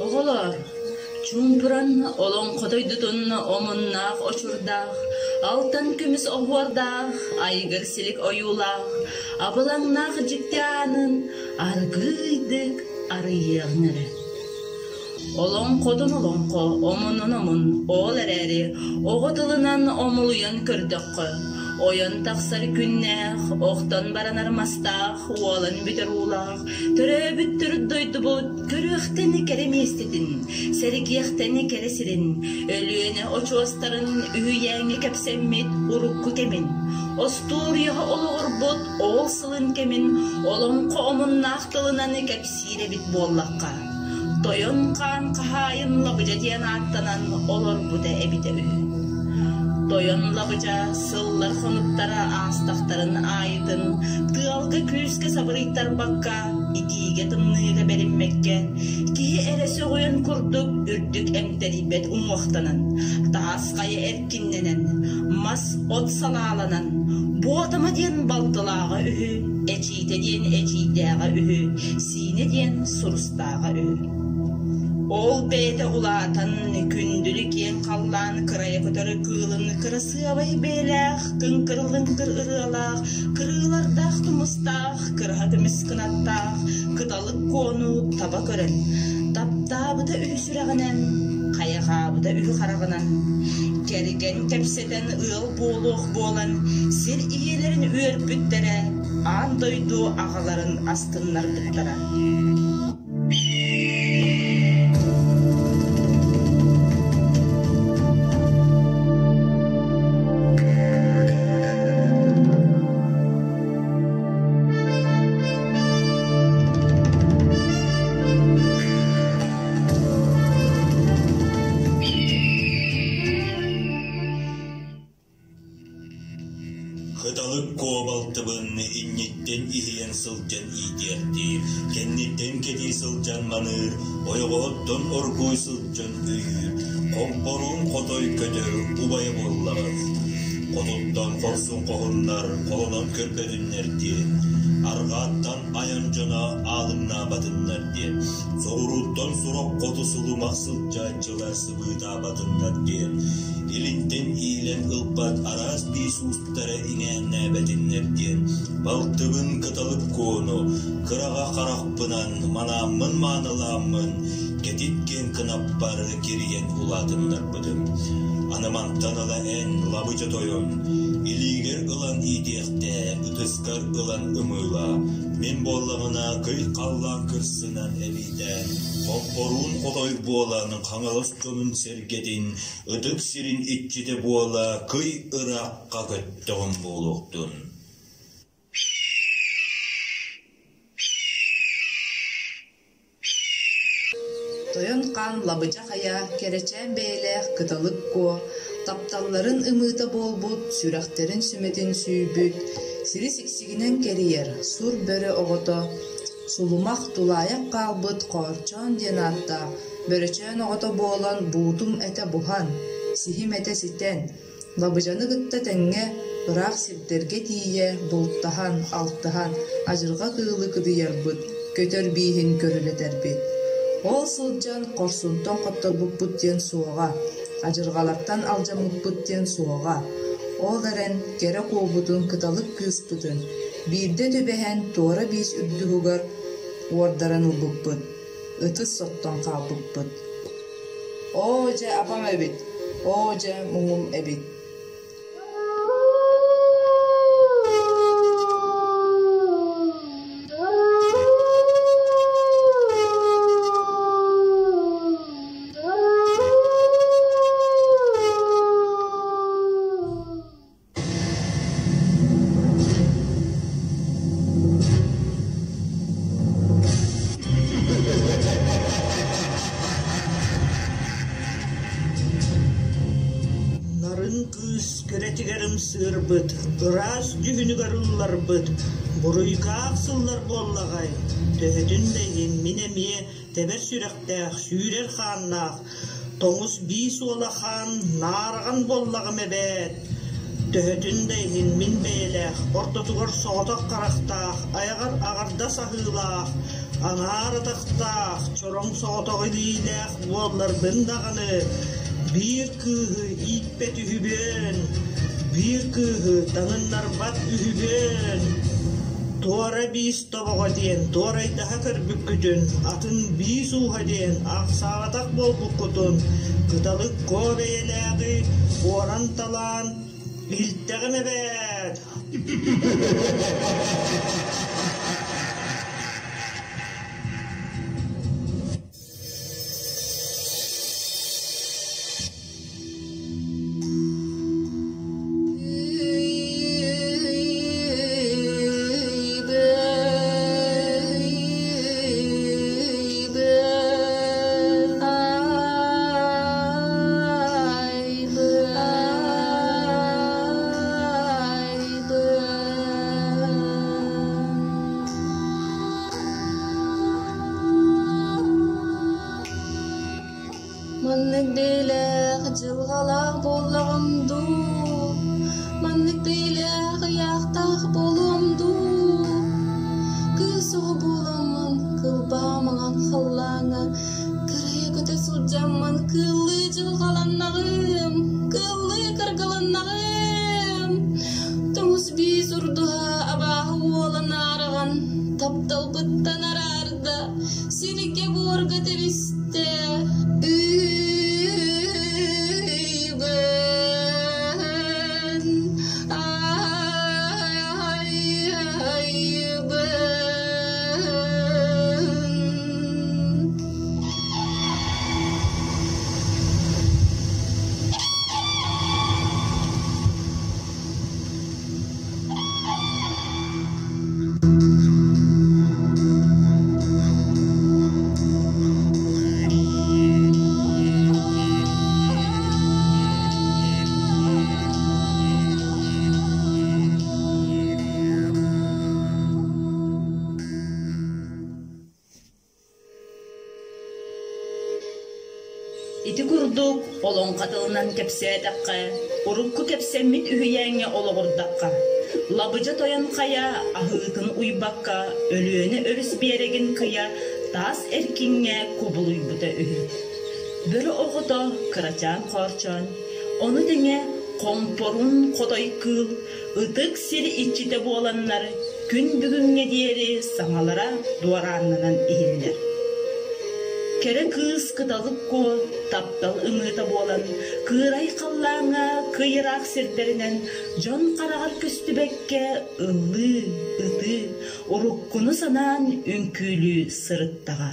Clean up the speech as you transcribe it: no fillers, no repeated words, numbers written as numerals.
Оҕолоор, чуумпуран олоҥхо дойдутун омуннаах очурдаах, алтан көмүс оһуордаах, айгыр силик ойуулаах, абылаҥнаах дьикти аанын аргыыйдык арыйыаҕыҥ эрэ. Олоҥхотун олоҥхо, омунун омун, ол эрээри оҕо тылынан омулуйан көрдөххө, ойон тахсар күннээх, охтон баранар мастаах, уолан бүтэр уулаах, төрөөбүт төрүт дойдубут көрүөхтэн кэрэ миэстэтин, сэргиэхтэн кэрэ сирин, Өлүөнэ очуостарын үһүйээҥҥэ кэпсэммит урукку кэмин, остуоруйаҕа олоҕурбут ол сылын кэмин олоҥхо омуннаах тылынан кэпсиир эбит буоллахха, Тойон хаан хаһаайын Лабыдьа диэн ааттанан олорбута эбитэ үһү. Тойон Лабыдьа сыллар хонуктара аастахтарын аайытын тыалга-күүскэ сабырыйтарбакка, итиигэ-тымныыга бэриммэккэ, киһи эрэ сөҕүөн курдук үрдүк эмтэрийбэт уҥуохтанан, таас хайа эркиннэнэн, мас-от салааланан, Буотама диэн балтылааҕа үһү, Эчиитэ диэн эчиийдээҕэ үһү, Сиинэ диэн сурустааҕа үһү. Ол бэйэтэ улаатан, күндүлү киэҥ халлаан кырайа көтөр кыылын кырасыабай бэйэлээх, кыҥкыр-лыҥкыр ырыалаах, кырыылардаах тумустаах, кыраһа көмүс кынаттаах, кыталык куону таба көрөн, таптаабыта үһү сүрэҕинэн, хайҕаабыта үһү хараҕынан, кэргэн кэпсэтэн ыал буолуох буолан, сир ийэлэрин үөрпүттэрэ, аан дойду аҕаларын астыннарбыттара. Кыталык куобалтыбын инниттэн иһийэн сылдьан иитиэхтиир, кэнниттэн кэтии сылдьан маныыр, ойоҕоһуттан оргууй сылдьан өйүүр, хомпоруун хотой көтөр убайа буоллаҕыт. Хотуттан хорсун хоһуннар холонон көрбөтүннэр диэн, арҕааттан айан дьоно аалыҥнаабатыннар диэн, соҕурууттан сурах хоту сулумах сылдьааччылар сыбыытаабатыннар диэн, илинтэн иилэн ылбат араас биис уустара иҥээннээбэтиннэр диэн, балтыбын кыталык куону кыраҕа харахпынан манааммын маанылааммын кэтит киэҥ кынаппар кирийэн улаатыннарбытым. Аны мантан ыла эн лабыча тойон, илиигэр ылан иитиэхтээ, ытыскар ылан ымыылаа, мин буоллаҕына кый халлаан кырсынан эбиитэ, хоппоруун хотой буолан Хаҥалас дьонун сэргэтин, ытык сирин иччитэ буола кый ыраахха көттөҕүм буолуохтун. Тойон хаан лабыдьа хайа, кэрэчээн бэйэлээх кыталык куо, тапталларын ымыыта буолбут, сүрэхтэрин сүмэтин сүүйбүт, сири сиксигинэн кэрийэр сур бөрө оҕото, сулумах тулаайах хаалбыт Хоорчоон диэн ааттаах бөрөчөөн оҕото буолан буутум этэ буһан, сиһим этэ ситэн, Лабыдьаны кытта тэҥҥэ ыраах сирдэргэ тиийэ бултаһан, алтыһан адьырҕа кыылы кыдыйарбыт, көтөр бииһин көрүлэтэрбит. Ол сылдьан хорсунтан хотторбуппут диэн суоҕа, адьырҕалартан алдьаммыппыт диэн суоҕа. Ол эрэн кэрэ куолбутун кыталык кыыспытын биирдэ түбэһэн туора биис үрдүгүгэр уордаран ылбыппыт, ытыс соттон хаалбыппыт. Оо дьэ апам эбит, оо дьэ муҥум эбит. Нарын кыыс кэрэтигэр ымсыырбыт, ыраас дьүһүнүгэр ылларбыт, буруйгаах сыллар буоллаҕай, төһөтүн да иһин мин эмиэ тэбэр сүрэхтээх, сүүрэр хааннаах, тоҥус биис уола хаан наараҕан буоллаҕым эбээт. Төһөтүн да иһин мин бэйэлээх, ортотугар соҕотох харахтаах, айаҕар аҕардас аһыылаах, аҥаар атахтаах, чороҥ соҕотох илиилээх буолларбын даҕаны, биир кыыһы ииппэт үһүбүөн, биир кыыһы таҥыннарбат үһүбүөн. Туора биис тобоҕо диэн туорайдаһа көрбүккүтүн, атын биис ууһа диэн ахсаабатах буолбуккутун, кыталык куо бэйэлээҕи уоран-талаан илтэҕим эбээт. Маннык бэйэлээх дьылҕалаах буоллаҕым дуу, маннык бэйэлээх ыйаахтаах буолуом дуу? Кыыс оҕо буоламмын кылбаа маҥан халлааҥҥа кырайа көтө сылдьаммын кыыллыы дьылҕаланнаҕым, кыыллыы кыргылыннаҕым. Тоҥус биис урдуһа абааһы уолан аараҕан тапталбыттан араарда, сиргэ-буорга тэбистэ. Ыйбын, айбын. Ити курдук олоҥхо тылынан кэпсээтэххэ, урукку кэпсэммит үһүйээҥҥэ олоҕурдахха, Лабыдьа Тойон Хайа аһыытын уйбакка Өлүөнэ өрүс биэрэгин кыйа таас эркиҥҥэ кубулуйбута үһү. Бөрө оҕото кырачаан хоорчоон, ону тэҥэ хомпорун хотой кыыл ытык сир иччитэ буоланнар күн бүгүҥҥэ диэри саҥалара дуорааннанан иһиллэр. Кэрэ кыыс Кыталык Куо таптал ымыыта буолан, кыырай халлааҥҥа кый ыраах сирдэринэн дьон хараҕар көстүбэккэ ыллыы, ытыы, уруккуну санаан үҥкүүлүү сырыттаҕа.